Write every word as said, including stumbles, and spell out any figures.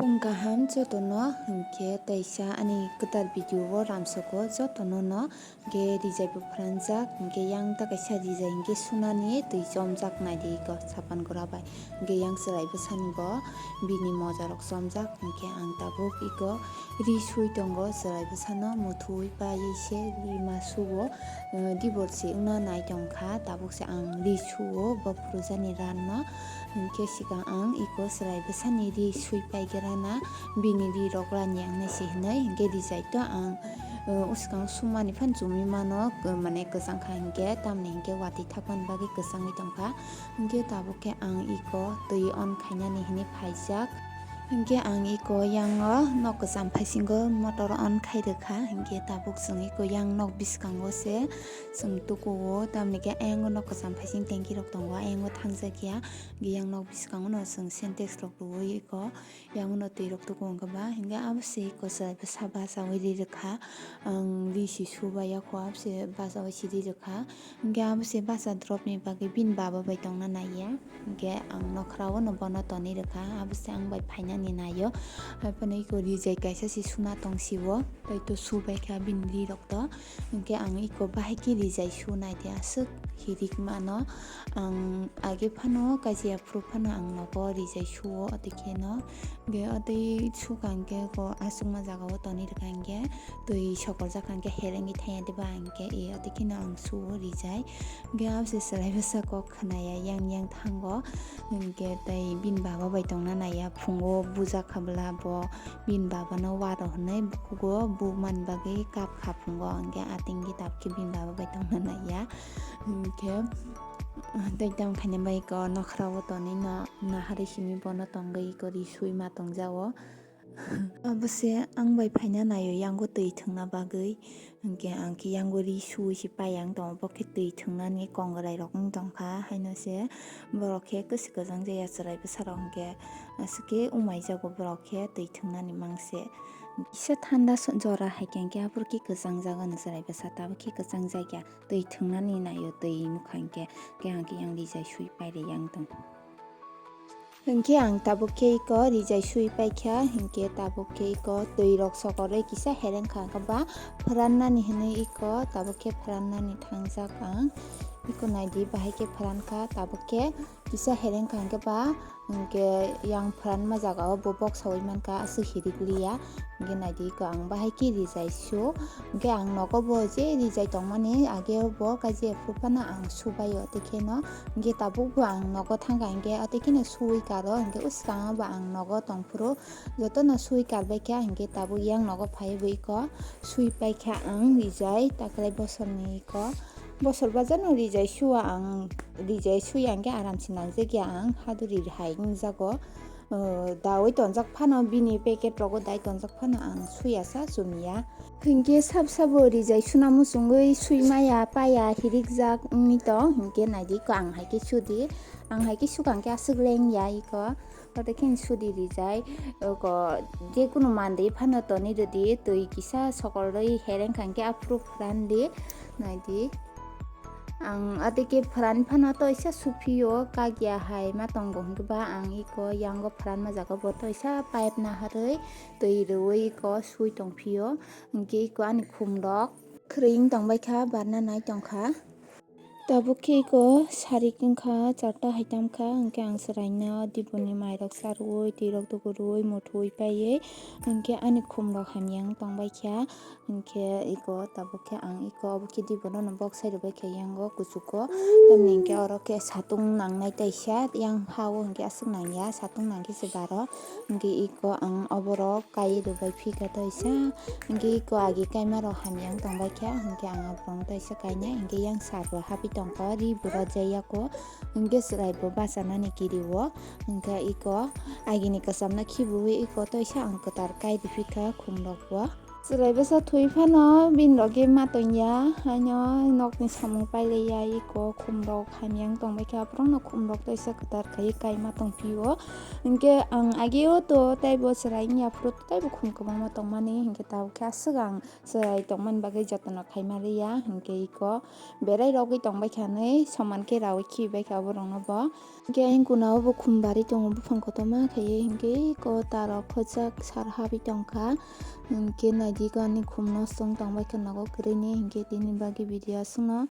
Phung kaham jotono, hinkhe teisa ani kwtal video o ramsoko jotono no, hinkhe rijai bo phranjak, hinkhe yang ta kaisa rijai hinkhe sunani twi chomjak naidi iko sapan gura bai, hinkhe yang chwrai bwsani bo bini moja rok chomjak, hinkhe ang tabuk iko ri sui tongo, chwrai bwsano muthui paiwi se rima suo, eh, divorce wngna nai tongkha, tabuk se ang ri suo bophuru jani ranno. Hinkhe swkang ang iko chwrai bwsani ri sui paigrana, bini ri rok rani ang nai se hinui, hinkhe rijai to ang, uh, swkang sumani phan chumui mano, uh, mane kwchang kha hinkhe, tamni hinkhe watwi thapmani bagwi kwchangwi tongkha. Hinkhe tabuk khe ang iko twi on khainani hinui phaijak. Hinkhe ang iko yango nok kwcham phaisingo motor on khai rwkha, hinkhe tabuk chwng iko yang nok bwskango se chwng tukuo, tamni khe ayango nok kwcham phaising tanki rok tongo, ayango thangjak ya. Hinkhe yang nok bwskango no chwng Sintex rok rwui iko yango no twi rok tuku wngkha ba, hinkhe abo se iko chwrai bwsa bachaui ri rwkha. Ang ri si subai ya kho, abo se bachaui si ri rwkha. Hinkhe abo se bacha drop ni bagwi bini baba bai tongna naiya. Hinkhe ang nokhrao no bono tonwi rwkha, abo se ang bai phainani naio. Haiphano iko rijai kaisa se suna tong sio, tei to subai kha bini ri rok to. Hinkhe ang iko bahai khe rijai su naidi aswk hirik mano. Ang age phano kaisa phuru phano ang nogo rijai suo, tei kheno hinkhe o tei sukha hinkhe ko aswkma jagao tonwi rwkha hinkhe twi sokorjak hinkhe herengwi thangya diba hinkhe e, tei kheno ang suo rijai. Hinkhe abo se chwrai bwsa kok khwnaya yang yang thango. Hinkhe tei bini baba bai tongna naiya, phungo bujakha bwla bo bini babano waro hinui bukhugo bumani bagwi kapkha phungo. Hinkhe atingwi tabukhe bini baba bai tongna naiya. Hinkhe tei tamo khaina bai iko nokhrao tonwi no naharwi simi bono tongwi iko ri sui ma tongjago. Abo se ang bai phaina naio yango twi thwngna bagwi. Hinkhe ang khe yango ri sui se pai ang tongo, bo khe twi thwngnani kongrai rok wng tongkha. Haino se borok khe kwswi kwchang jaya chwrai bwsarok hinkhe aswk khe umaijago borok khe twi thwngnani mangse. Kisa thanda jora hai khe hinkhe aphuru khe kwchang jago chwrai bwsa, tabuk khe kwchang jakya. Twi thwngnani naio twi nukha hinkhe, khe ang khe yang rijai sui pairi yang tong. Hinkhe ang tabuk khe iko rijai sui paikha, hinkhe tabuk khe iko twi rok sokorwi kisa hereng kha, hinkhe ba phrannani hinui iko tabuk khe phrannani thangjak ang. Iko naidi bahai khe phran kha, tabuk khe kisa hereng kha, hinkhe ba hinkhe yang phranma jagao bo boksaui mankha, aswk hirik liya. Hinkhe naidi iko ang bahai khe rijai su. Hinkhe ang nogo bo je rijai tongmani age bo kaisa phuru phano ang subaio, tei kheno hinkhe tabuk bo ang nogo thangkha hinkhe, tei kheno sui karo hinkhe uskango bo ang nogo tongphuru jotono sui karbaikha, hinkhe tabuk yang nogo phaiwi iko sui paikha ang rijai taklai bosorni iko. Bosor bajarno rijai sua ang, rijai suya hinkhe aramse nangjakya ang, haduri hai wngjago. Uh, daui tonjak phano bini packet rogo dai tonjak phano ang suyasa chumya. Hinkhe sab sabo rijai suna muchungwi suimaya paya hirikjak wngwi tong, hinkhe naidi ko ang hai khe sudi, ang hai khe sukang khe aswk lengya iko, kote khe sudi rijai, oko jekunu manwi phano tonwi rwdi, twi kisa sokolrwi hereng kha hinkhe aphuru phrandi, naidi. Ang atike phrani phano toisa suphio, kagya hai ma tongo hinkhe ba ang iko yango phrani ma jaga bo toisa pipe naharwi twi rwui iko sui tongphio, hinkhe iko ani khumrok khring tongbaikha, barna nai tongkha. Tabuk khe iko sarik wngkha, charta hai tamkha, hinkhe ang chwraino diboni mairok charwi, twirok dugurwi, muthwi paiwi, hinkhe ani khumrok hamya wng tongbaikha. Hinkhe iko tabuk khe ang iko obo khe dibono no bok sai rwbaikha yango kuchugo. Tamni hinkhe oro khe satung nangnai taisa, yang ha-o hinkhe aswk nangya, satung nangkhe se baro. Hinkhe iko ang oborok kai rwbai phikha taisa. Hinkhe iko agi kaima rok hamya wng tongbaikha, hinkhe ang aborok taisa kainai. Hinkhe yang sar bo hapwi tongkha, ri bo rwjak yako. Hinkhe chwrai bo bachanani kirio. Hinkhe iko agini kwchamno khibiui iko taisa ang kwtal kai rwphikha khumrok bo. Chwrai bwsa thwi phano bini rok khe ma tong ya, haino nokni samung pailai ya, iko khum rok hamya wng tong bai kha, aphuru no khum rok teisa kwtal khai kai ma tong phio. Hinkhe ang ageo to teibo chwrai wng ya, aphuru to teibo khum kwbangma tong mani, hinkhe tabuk khe aswk ang chwrai tong mani bagwi jotono khai ma rw ya, hinkhe iko berai rogwi tong bai kha hinwi soman khe raui khibi bai kha borok no bo. Hinkhe ayang kuna o bo khum bari tongo buphang kotorma khaiwi, hinkhe iko taro khojak sar habwi tong kha. Hinkhe naidi ko ani khum nosto wng tong bai kha nogo kwrwini, hinkhe tini bagwi video aswkno.